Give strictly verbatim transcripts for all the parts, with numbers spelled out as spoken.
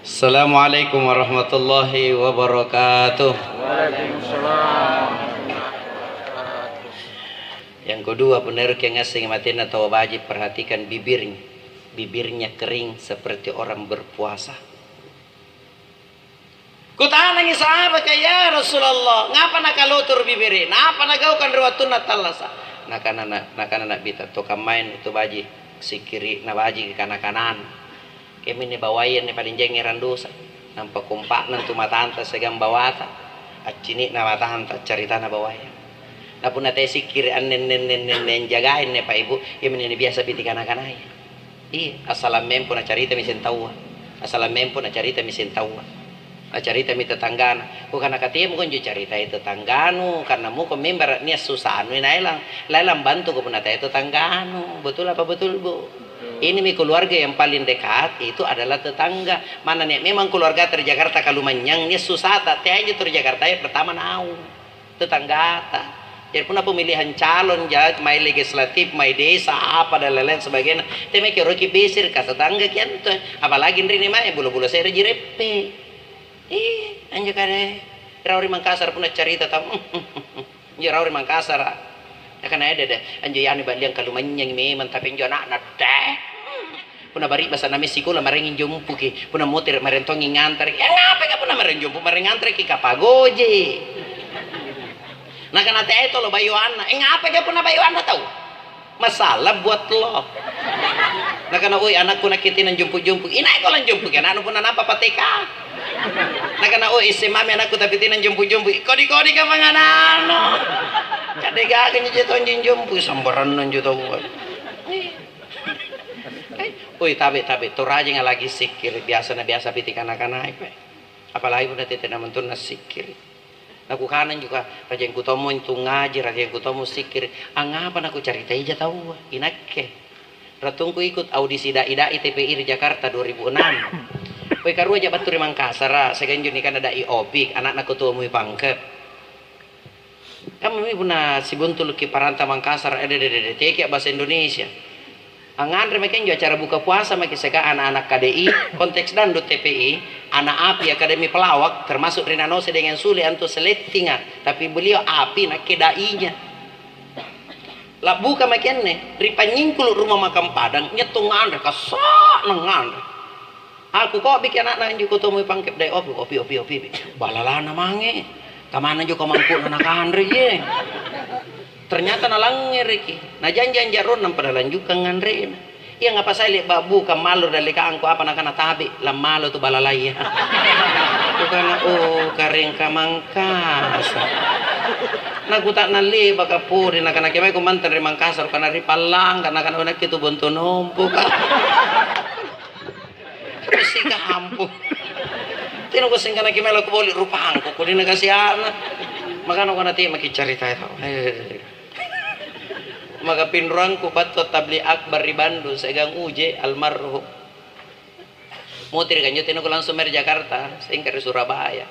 Assalamualaikum warahmatullahi wabarakatuh. Yang kedua, punna eroki angngassengi matenna tau baji', perhatikan bibirnya. Bibirnya kering seperti orang berpuasa. Kutanangi sahabaka, "Ya Rasulullah, ngapa nakalotoro bibirina? Apa nagaukang ri wattunna attallasa?" Nakana, nakana Na'bita, "To kammayanne tu baji', sikkiri'na baji' kana-kanana." Kaminne bawaya anne paling jangngerang dosa. Nampa kompa'na antu matanta siagang bawata, accini'na matanta, accaritana bawaya. Na punna tae sikkiri' anne, anne, anne, anne, anne, jagai anne, Pak, Ibu, iaminne biasa piti kana-kanaya. Iya, assalang mempo nacaritami seng taua. Assalang mempo nacaritami seng taua. Nacaritami tetanggana. Kukana, "Katemako anjo caritai tetangganu, karena muko membara' nia' susanu naelang, laelang bantuko punna tae tetangganu." Betul apa betul, Bu? Ini mi keluarga yang paling dekat itu adalah tetangga. Mana nia' memang keluargata ri Jakarta kalumanynyang, nia' susata, teai anjo tu ri Jakartaya pertama naung tetanggata. Jadi punna pemilihan calon ja, mai legislatif, mai desa, apa dan lain-lain sebagainya, temaki oroki bese ri katetanggaki antu. Apalagi anrinni mae bulo-bulo se're ji reppe. Ih, anjo kare rawa ri Mangkasara punna carita tau. Injo rawa ri Mangkasara. Nakana, "Ede, de, anjo yani ba'liang kalumanynyang memang, tapi injo ana'na, deh." Punna bari'basa' nami sikola maraeng injo umpuki, punna motere' maraeng tongi ngantareki. "Eh, ngapaka punna maraeng jumpu maraeng ngantareki, kapagoje?" Nakana, "Teai tolo bayoanna." "Eh, ngapaka punna bayoanna tau? Masalah buat lo." Nakana, "Oi, anakku nakke tena jumpu-jumpu." "Inaiko lanjumpuki anaknu punna nampa pateka?" Nakana, "Oh, S M A mi anakku tapi tena jumpu-jumpu." "Kodi-kodika panganano. Kade gaga njo tonji jumpu, sambaranna njo taua." Oi, tabe', tabe', torajinga lagi sikkiri', biasa na biasa piti kana-kanai koe. Apalagi punna tete namantunna sikkiri'. Nakukana injo ka, rajengku tommo intu ngaji, rajengku tommo sikkiri'. Angngapa nakucaritaija taua? Inakke. Rattungku ikut audisi dai-dai T P I ri Jakarta dua ribu enam. Koe karuaja battu ri Mangkasara, siagang injo nikanna dai Opik, ana'na Ketua Mui Pangkep. Kammami punna sibuntuluki paranta Mangkasara, eh, de, de, de, de, teki bahasa Indonesia. Angnganre maki injo acara buka puasa maki siagang ana'-ana' K D I, konteks dangdut T P I, ana' api Akademi Pelawak, termasuk ri Nanose dengan Sule antu selettinga, tapi beliau api nakke dainya. La'buka maki anne, ri panynyingkulu' Rumah Makan Padang, nia' tau nganre, kassa'na nganre. Aku ko'biki ana'na injo Ketua Mui Pangkep dai Opi, Opi, Opi, Opi, Opi. Balalana mange. Kamana injo kamangku'na nakanre, ye. Ternyata nalangngereki. Najanji anjaronna nampa nalanjukang nganrena. Iya, ngapa sai le'ba' buka mallo dallekangku apa nakana tabe', lammalo tu balalaya. Kukana, "Oh, kareng kamangkasa." Nakuta'nang le'baka pore, nakana, "Kemae kumantang ri Mangkasara?" Kukana, "Ri Pallangga." Nakana, "Oh, nakke tu Bonto Nompoka." Terus sika hampu. Tena kuasseng kana kimai lako boli rupangku, kodina kasia'na. Makana kona te maki carita tau. Eh. Maka pinruangku battu tabli akbar ri Bandung, siagang Uje almarhum. Mutiri kanjo tena ku langsung mae ri Jakarta, singka ri Surabaya.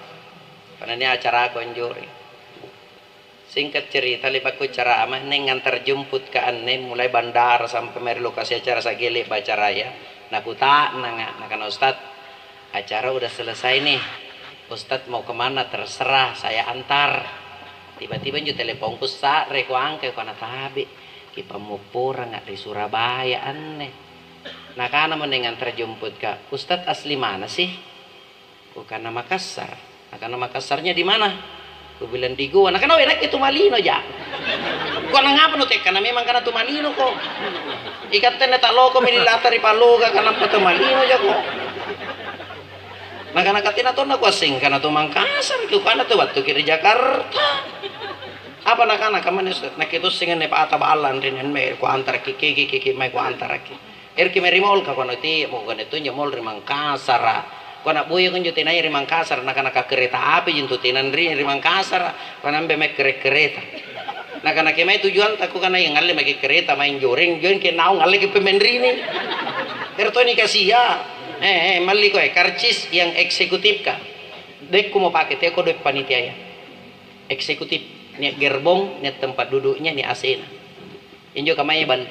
Karena ini acaraku anjori. Singkat cerita, le'bakku ceramah, neng ngantar jemput ka anne, mulai bandara sampai mae ri lokasi acara sa'ge le'ba' acaraya, nakuta'nanga', nakana, "Ustaz, acara udah selesai nih. Ustaz mau kemana? Terserah, saya antar." Tiba-tiba injo telepongku sa're, kuangkai, kuana, "Tabe', kipammopporanga' ri Surabaya anne." Nakanamo neng ngantar jemput ka, "Ustaz asli mana sih?" Kukana, "Makassar." Nakana, "Makassarnya di mana?" Kubilang, "Di Gowa." Nakana, "Oh, nakke tu Malinoja." Kukana, "Ngapa nutekkana memang kana tu Malinoko? Ikatte anne ta'lokomi ri lata ri Paloga, kanapa tu Malinojako?" Nakana, "Katina tonna kuasseng kana tu Mangkasar, kukana tu battuki ri Jakarta." Apa nakana, "Kammana, Ustaz?" "Nakke tosseng anne pata balla' anrinni anne, kuantarakki kiki, kiki mae kuantarakki." Eroki mae ri mall, ka kuana, "Ti'mo, kuana tonja mall ri Mangkasara." Kuana, "Boyako injo tenaya ri Mangkasara." Nakana, "Ka kereta api ji intu tena anrinni ri Mangkasara." Kuana, "Ambe mae kere-kereta." Nakana, "Kemae tujuanta?" Kukana, "Iya, ngalle maki kereta mae anjoreng, anjoreng ke naung ngalleki pemae anrinni." Ero toni kasia. Eh, eh, malliko, eh, karcis yang eksekutif ka. Dekkumo pake, teako doe' panitiaya. Eksekutif, nia' gerbong, nia' tempat duduknya, nia' A C-na. Injo kamaya ballo.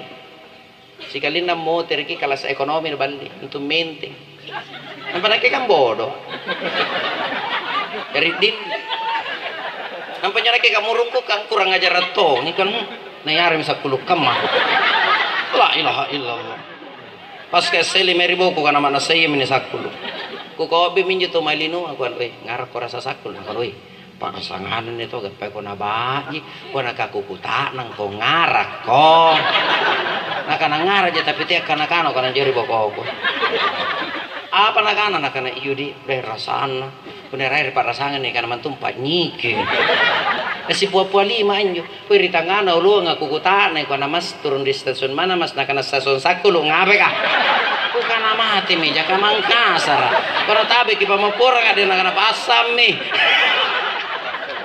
Sikalinna motereki kelas ekonomi nuballi, untu' menteng. Nampa nakke kan bodo. Jari din-, nampa nyo nakke kamurungku kan kurang ajarang tongi kan, hmm, nayaremi sakkulu' kamma. La ilaha illallah. Pas kasseli mae ri boku kana ma'nassa iami ni sakkulu'. Kukobi minjo tu mae linoa kuan, "Weh, ngarakko rasa sakkulu'?" Nakana, "Weh, pa'rasanganna anne to, gappai ko naba'ji, ko nakakukuta'nangko ngarakko." Nakana, "Ngaraja, tapi tea kana-kana ko nanjori bokoku." "Apa nakana?" Nakana, "Iyo di, deh rasanna. Punna raere pa'rasanganni kana mantung pa'nyiki." Nasipua-pua lima anjo. Poi ri tangngana oloanga kukuta'nai, kukana, "Mas, turung ri stasiun mana, Mas?" Nakana, "Stasiun sakkulu'." "Ngapeka?" Kukana, "Matemi jaka Mangkasara'." Kukana, "Tabeki pammopporanga deh." Nakana, "Passammi."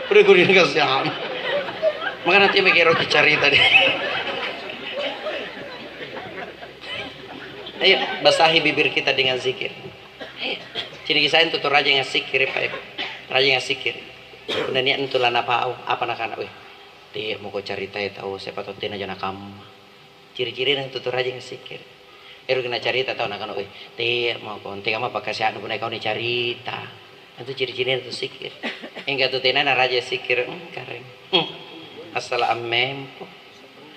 Udah kuring kasihan. Makana tiamaki eroki carita deh. Ayo, basahi bibir kita dengan zikir. Ayo. Ciniki saya untuk rajin assikkiri, Pak Ibu. Rajin assikkiri. Punna nia' antu lanapau, apa nakana, "Weh, tea' mako caritai tau, siapa tau tenaja nakamma." Ciri-cirina antu tu rajing assikkiri. Eroki nacarita tau nakana, "Weh, tea' mako, antekamma pakkasea'nu punna kau nicarita." Antu ciri-cirina tu sikkiri. Engka tu tenana rajing assikkiri, hmm, kareng. Hmm. Assala ammempo.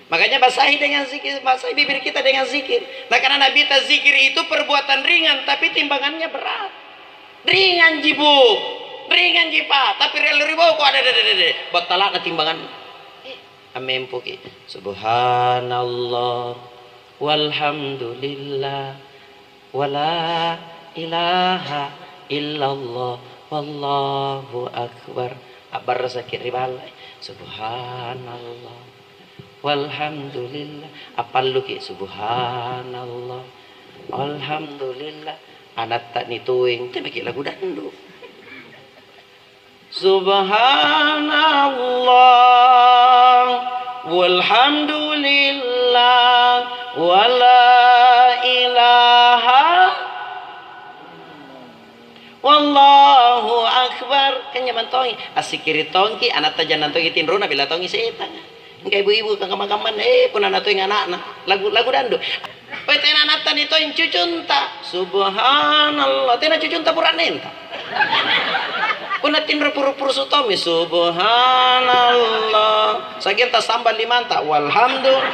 Makanya basahi dengan zikir, basahi bibir kita dengan zikir. Nakana Nabi ta, "Zikir itu perbuatan ringan, tapi timbangannya berat." Ringanji, Bu. Ringanji, Pak. Tapi ri allo ri boko, ada, ada, ada, ada. Battala'na timbanganna. Eh, ammempoki. Subhanallah. Walhamdulillah. Wala ilaha illallah. Wallahu akbar. Abbarasaki ri ballai. Subhanallah. Walhamdulillah. Appalluki, subhanallah. Alhamdulillah. Anatta nitoeng, temaki lagu dandu. Subhanallah, walhamdulillah, wala ilaha, wallahu akbar. Kan nyamang tongi, assikkiri tongki, anatta jannang tongi tinrona, bela tongi setanga. Engka ibu-ibu kamma-kammanna, eh, punna natoeng ana'na, lagu, lagu dandu. Poi tena nattani toeng cucunta, subhanallah, tena cucunta bura'nenta. Punna tinro puru-purusu tommi, subhanallah. Sa'genna tasambang limanta, walhamdulillah.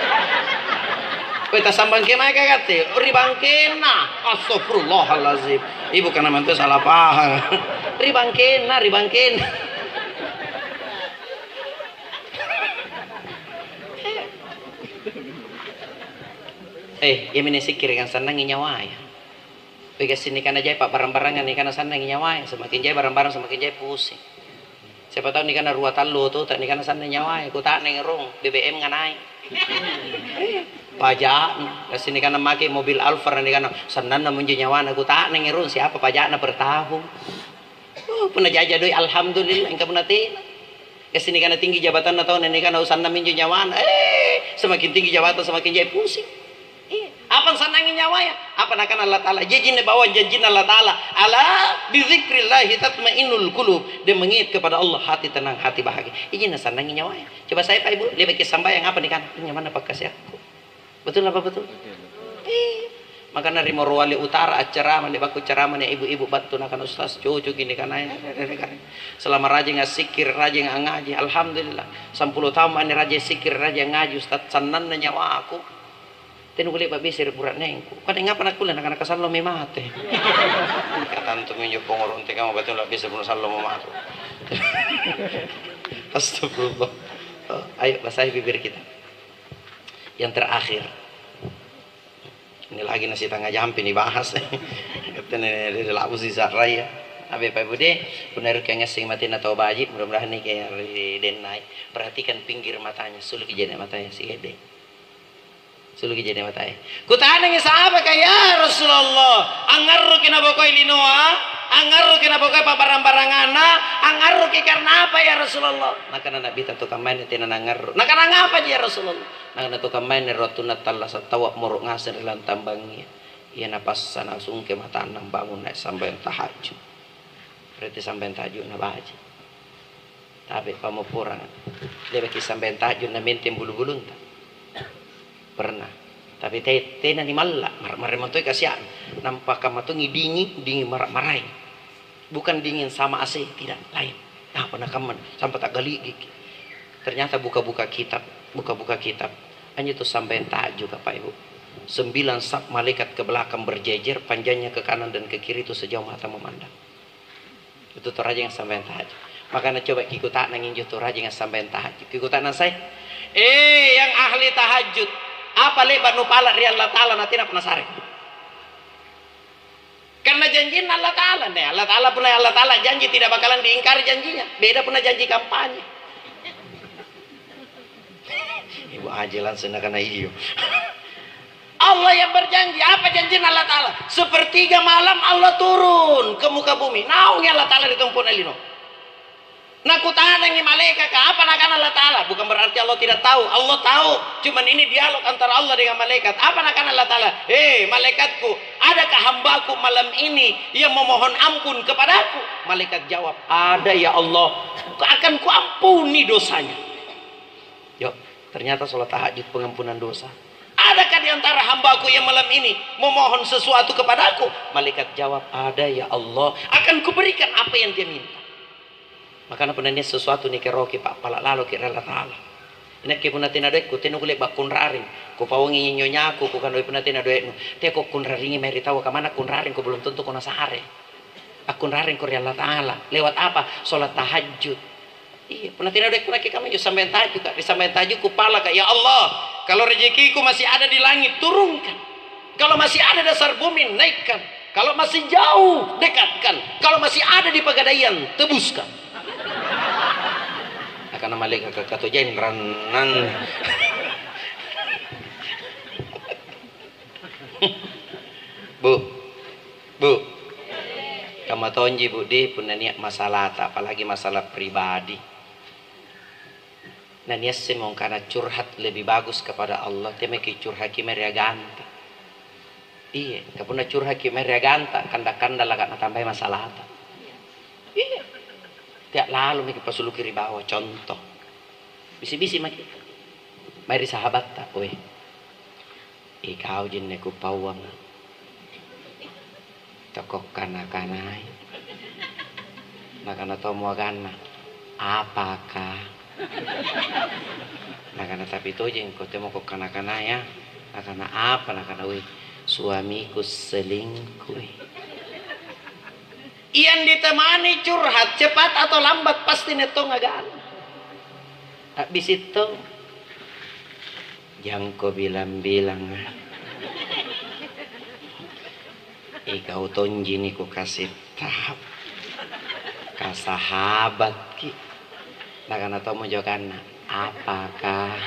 Poi tasambang kemae ka katte, ri bangkenna, astagfirullahalazim. Ibu kana mantu salah pahang. Ri bangkenna, ri bangkenna. Eh, iami nisikkiri kan sannangi nyawaya. Pegasi nikana jai pa'barang-barangang nikana sannangi nyawaya, semakin jai barang-barang semakin jai pusing. Siapa tahu nikana rua tallu otota nikana sannang nyawaya, kuta'nangi rung, B B M nganai. Eh, paja'na, kasi nikana make mobil Alphard nikana sannanna minjo nyawana, kuta'nangi rung, siapa paja'na per tahun. Oh, punna jaja doi, alhamdulillah, engka punna tena. Kasi nikana tinggi jabatanna tau, na nikana sannang minjo nyawana. Eh, semakin tinggi jabatan, semakin jai pusing. Eh, apa sannangi nyawaya? Apa nakana Allah Ta'ala? Jajinna bawang janjinna Allah Ta'ala. "Ala bizikrillahi tatmainnul qulub." Dan mengingat kepada Allah, hati tenang, hati bahagia. Ijinna sannangi nyawaya. Coba saya, Pak Ibu, lihat sambayang apa nikana? Nyamanna pakkasiakku. Betul apa betul? Betul, betul. Iya. Makana ri Morowali Utara accarama, le'bakku carama nia' ibu-ibu battu nakana, "Ustaz, cocoki nikanaya." Selama rajing assikkiri, rajing angngaji, alhamdulillah. Sampulo taung anne rajing sikkiri, rajing angngaji, Ustaz, sannanna nyawaku. Tena kule'ba' bese ri bura'nengku. Kade ngapa nakkulle nakana, "Kasallomi mate." Ka tantu minjo pongoro' ntekamo battu labbese punna sallomo mate. Astagfirullah. Oh, ayo basahi bibir kita. Yang terakhir. Ini lagi na sitanga jampi nibahas. Tena ri labu sisa'raya. Abe Pak Ibu deh, punna ero' kiangasseng matena tau baji', mudah-mudahan niki ri dennai. Perhatikan pinggir matanya, suluki je'ne' matanya, sikedde. Suluki je'ne' mataya. Kuta'nangi sahabaka, "Ya Rasulullah, angngarruki nabokoi linoa? Angngarruki nabokoi pa'barang-baranganna? Angngarruki karena apa, ya Rasulullah?" Nakana Nabi, "Tau kammayanne tena nangngarru'." Nakana, "Ngapaji, ya Rasulullah?" Nakana, "Tau kammayanne ri wattunna attallasa' taua moro' ngaseng ri lantambangngia, ia napassa nasungke matanna ambangung nai' sambayang tahajju'." Berarti sambayang tahajju'na baji'. Tapi pammopporanga, le'baki sambayang tahajju' na menteng bulu-bulunta? Pernah. Tapi te-, tena nimalla, mara-, maraeng toi kasia'na. Nampa kamma tongi dinging, dinging mara-maraeng. Bukan dinging sama A C, tidak, lain. Apa nakamma, sampa ta'gali'giki. Ternyata buka-buka kitab, buka-buka kitab. Anjo tu sambayang tahajud, Bapak Ibu. Sembilan saf malaikat ke belakang berjejer, panjangnya ke kanan dan ke kiri itu sejauh mata memandang. Itu tu rajinga sambayang tahajud. Makana coba kikuta'nang injo tu rajinga sambayang tahajud. Kikuta'nang sai? Eh, yang ahli tahajud, apa le'ba' nupala' ri Allata'ala natenapa nasare? Karena janjinna Allata'ala, deh. Allata'ala punna Allata'ala janji tidak bakalan diingkari janjinya. Beda punna janji kampanye. Ibu Haji langsung nakana, "Iyo." Allah yang berjanji. Apa janjinna Allata'ala? Sepertiga malam Allah turun ke muka bumi. Naungi Allata'ala ri tompo'na lino. Nakuta'nangi malaekaka, apa nakana Allata'ala? Bukan berarti Allah tidak tahu. Allah tahu. Cuman ini dialog antara Allah dengan malaikat. Apa nakana Allata'ala? "Eh, malaekatku, adakah hambaku malam ini yang memohon ampun kepadaku?" Malaikat jawab, "Ada, ya Allah. Akan kuampuni dosanya." Yo, ternyata sholat tahajud pengampunan dosa. "Adakah di antara hambaku yang malam ini memohon sesuatu kepadaku?" Malaikat jawab, "Ada, ya Allah. Akan kuberikan apa yang dia minta." Makana punna nia' sesuatu nikaeroki, pa'pala' laloki ri Allata'ala. Inakke punna tena doekku, tena kule'ba' kunrareng. Kupaongi nyonyaku, kukana, "Punna tena doe'nu, teako kunrarengi mae ri taua, kamanna kunrarengko, belum tentuko nasare." Akkunrarengko ri Allata'ala. Lewat apa? Sholat tahajud. Iya, punna tena doekku nakke kamma injo sambayang tahajudka. Ri sambayang tahajudku palaka, "Ya Allah, kalau rejekiku masih ada di langit, turunkan. Kalau masih ada dasar bumi, naikkan. Kalau masih jauh, dekatkan. Kalau masih ada di pegadaian, tebuskan." Nakana malaekaka, "Katojenrannang." Bu, Bu, kamma tonji, Bu, di, punna nia' masalata, apalagi masalah pribadi. Na niassemmo angkana curhat lebih bagus kepada Allah, teamaki curhaki mae ri aganta. Iya, ka punna curhaki mae ri aganta, kanda-kanda laka natambai masalata. Iya. Tea' lalo maki pasuluki ri bawah, contoh. Bisi-bisi maki mae ri sahabatta, "Weh, ikau jinne kupauanga." Tokko kana-kanai. Nakana tommo aganna, "Apaka?" Nakana, "Tapi tojengko temako kana-kanaya." Nakana, "Apa?" Nakana, "Weh, suamiku selingkuh." Yang ditemani curhat, cepat atau lambat, pasti nia' tong aganna. A'bisi' tong. Jangko bilang-bilanga. Ikau tonji nikukasi tau. Kasahabatki. Nakana tommo jakanna, "Apaka?"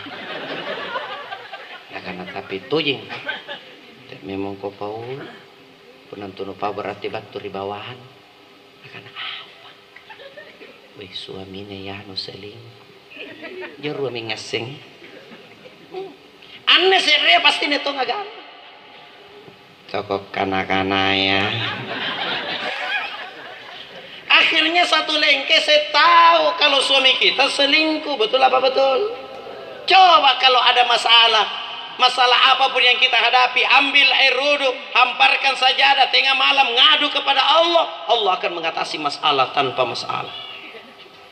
Nakana, "Tapi tojeng. Tea' memang kupau. Punna tunu pau berarti battu ri bawang." Nakana, "Apa?" "Weh, suamina ianu selingkuh." Jorua mi ngassengi. Anne se'rea pasti nia' tong aganna. Toko kana-kanaya. Akhirnya satu lengke saya tahu kalau suami kita selingkuh, betul apa betul? Coba kalau ada masalah, masalah apapun yang kita hadapi, ambil air wudhu, hamparkan sajadah, tengah malam ngadu kepada Allah, Allah akan mengatasi masalah tanpa masalah.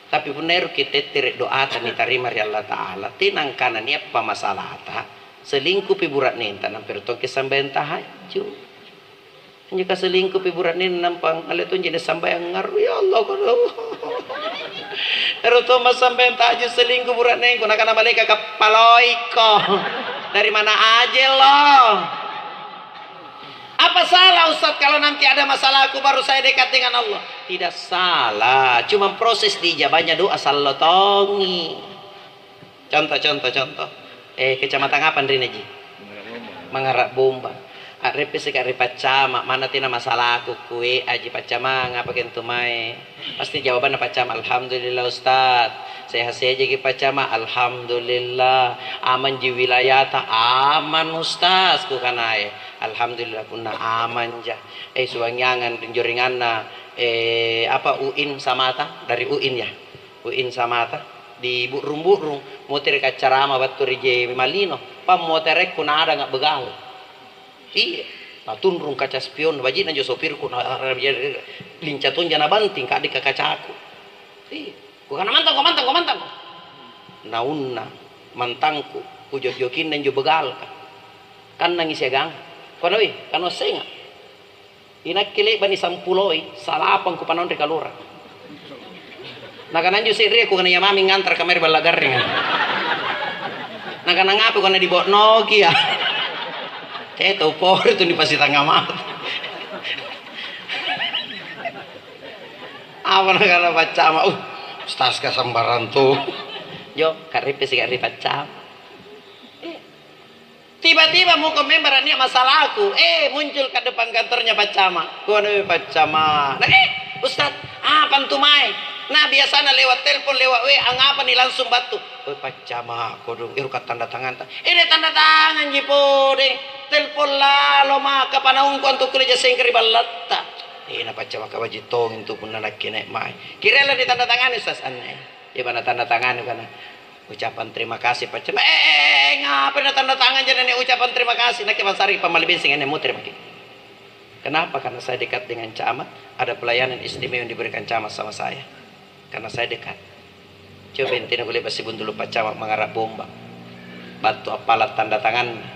Tapi punna eroki tettere' doata nitarima ri Allata'ala, tena angkana nia' pamasalata, selingkuhpi bura'nenta, nampa ero' tongki sambayang tahajju'. Anjo kaselingkuhpi bura'nenna nampa ngalle tonji nasambayang ngarru, ya Allah, kodong. Ero' tomma sambayang tahajju' selingkuh bura'nengku, nakana malaekaka, "Paloiko. Dari mana aja lo?" "Apa salah, Ustaz, kalau nanti ada masalahku baru saya dekat dengan Allah?" Tidak salah, cuma proses diijabahnya doa sallo tongi. Contoh, contoh, contoh. Eh, kecamatan apa anrinna, Ji? Mangara' Bomba. A'reppeseka ri paccama, manna tena masalaku, ku W A ji paccamanga, apa kentu mae. Pasti jawabanna paccama, "Alhamdulillah, Ustaz. Seha-seha jaki paccama." "Alhamdulillah. Aman ji wilayata?" "Aman, Ustaz," kukanae. "Alhamdulillah, punna aman ja." Eh, suangiangang ri joringanna, eh, apa, UIN Samata, dari UIN ya. UIN Samata, di Bu'rung-Bu'rung, motere' kaccarama battu ri je Malino. Pammoterekku naadanga' begal. Iya, natunrung kaca spion, baji'na anjo sopirku, na-, linca tonja nabanting ka'de' ka kacaku. Iya, kukana, "Mantangko, mantangko, mantangko." Naunna mantangku, kujok-jokinna injo begalka. Kannangi siagang, kukana, "Weh, kanuassenga'." Inakke le'ba' nisampuloi, salapang kupanaung ri kalora. Nakana anjo se'rea, kukana, "Ia mami ngantaraka mae ri balla' garringa." Nakana, "Ngapa?" Kukana, "Dibo'noki, ya." Tau pore tu nipasitangnga mata. Apa nakana paccama? "Uh, ustaz ka sambarang tu." Jo, kareppe sika ri paccama. Tiba-tiba muko membara nia' masalahku, eh, muncul ka depan kantornya paccama. Kuana, "Weh, paccama." Nah, eh, Ustaz, apa antu mae? Nah, biasana lewat telepon, lewat W A, angapani langsung battu. "Weh, paccama, kodong, ero' ka tanda tanganta." "Eh, nia' tanda tanganji podeng. Telepon lalo maka panaungku antu kulle jasengka ri ballatta." Eh, na paccama kabaji' tongi intu punna nakke nia' mae. Kirella ditanda tangani, Ustaz, anne. Iya, bana tanda tangani kana. Ucapan terima kasih, paccama. Eh, eh, eh, ngapa natanda tangang janne ucapan terima kasih? Nakke bansari pammali bensing anne mutere' maki. Kenapa? Karena saya dekat dengan camat, ada pelayanan istimewa yang diberikan camat sama saya. Karena saya dekat. Coba intina kulle pasibuntulu paccama mangara' bomba. Battu appala' tanda tanganna.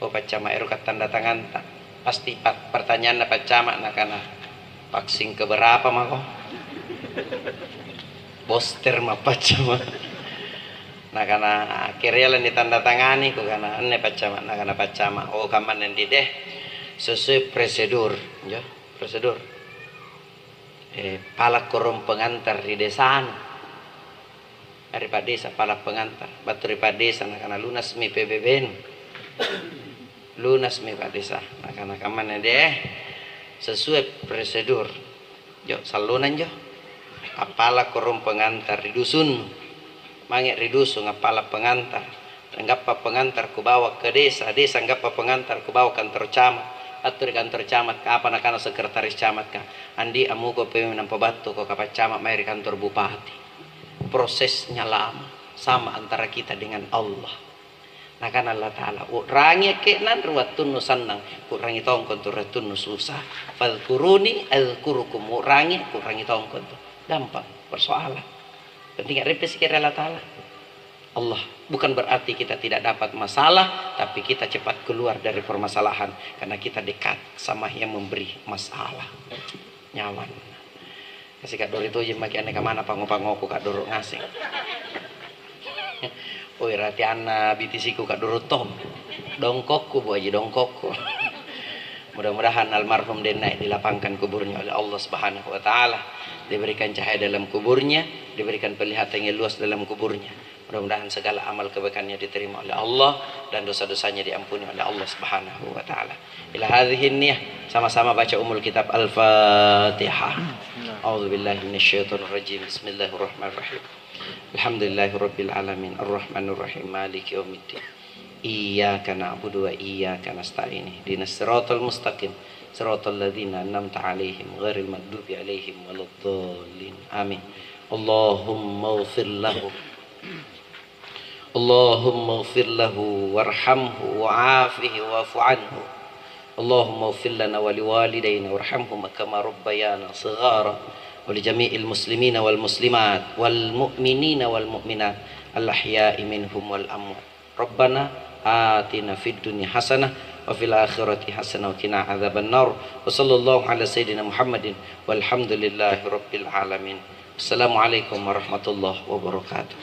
Oh, paccama, ero' ka tanda tanganta. Pasti pa-, pertanyaanna paccama nakana, "Vaksin keberapa mako?" "Booster ma', paccama." Nakana, "Kerealani tanda tangani?" Kukana, "Anne paccama." Nakana paccama, "Oh, kammanne ndi deh, sesuai prosedur." Injo, prosedur. Eh, pala' korong pengantar ri desanu. Ri pa'desa pala' pengantar. Battu ri pa'desa nakana, "Lunasmi P B B-nu." "Lunasmi, Pak Desa." Nakana, "Kammanne deh, sesuai prosedur." Jo, sallona injo. Appala' korong pengantar ri dusunnu. Mange ri dusung appala' pengantar. Anggappa pengantar kubawa ke desa, desa anggappa pengantar kubawa kantor camat. Battu ri kantor camat, apa nakana sekretaris camat ka, "Andi', ammuko pemi nampa battuko ka paccama mae ri kantor bupati." Prosesnya lama, sama antara kita dengan Allah. Nakana Allata'ala, "U'rangi akke'nang ri wattunnu sannang, ku'rangi tongko antu ri wattunnu susa. Fadhkuruni adzkurukum, u'rangi, ku'rangi tongko antu." Gampang persoalan. Penting a'reppesiki ri Allata'ala. Allah, bukan berarti kita tidak dapat masalah, tapi kita cepat keluar dari permasalahan karena kita dekat sama yang memberi masalah. Nyaman. Kasi ka'dori tojeng maki anne kamana pango-pangoku ka'doro' ngaseng. Oi, ratianna bitisiku ka'doro' tom. Dongkokku, Bu Haji, dongkokku. Mudah-mudahan almarhum Denna dilapangkan kuburnya oleh Allah Subhanahu wa Ta'ala, diberikan cahaya dalam kuburnya, diberikan penglihatan yang luas dalam kuburnya. Mudah-mudahan segala amal kebaikannya diterima oleh Allah dan dosa-dosanya diampuni oleh Allah Subhanahu wa Ta'ala. Ila hadhihi niyah, sama-sama baca umul kitab Al-Fatihah. A'udzu billahi minasyaitonir rajim. Bismillahirrahmanirrahim. Alhamdulillahi rabbil alamin. Arrahmanirrahim. Maliki yaumiddin. Iyyaka na'budu wa iyyaka nasta'in. Ihdinas siratal mustaqim. Siratal ladzina an'amta 'alaihim ghairil maghdubi 'alaihim waladdallin. Amin. Allahumma ighfir lahu. Allahumma ighfir lahu warhamhu wa'afihi wa'fu anhu. Allahumma ighfir lana wa liwalidayna warhamhuma kama rabbayana shighara. Wa li jami'il muslimina wal muslimat wal mu'minina wal mu'minat al ahya'i minhum wal amwat. Rabbana atina fid dunya hasanah wa fil akhirati hasanah wa qina adzabannar. Wa sallallahu ala sayyidina Muhammadin walhamdulillahi rabbil alamin. Assalamualaikum warahmatullahi wabarakatuh.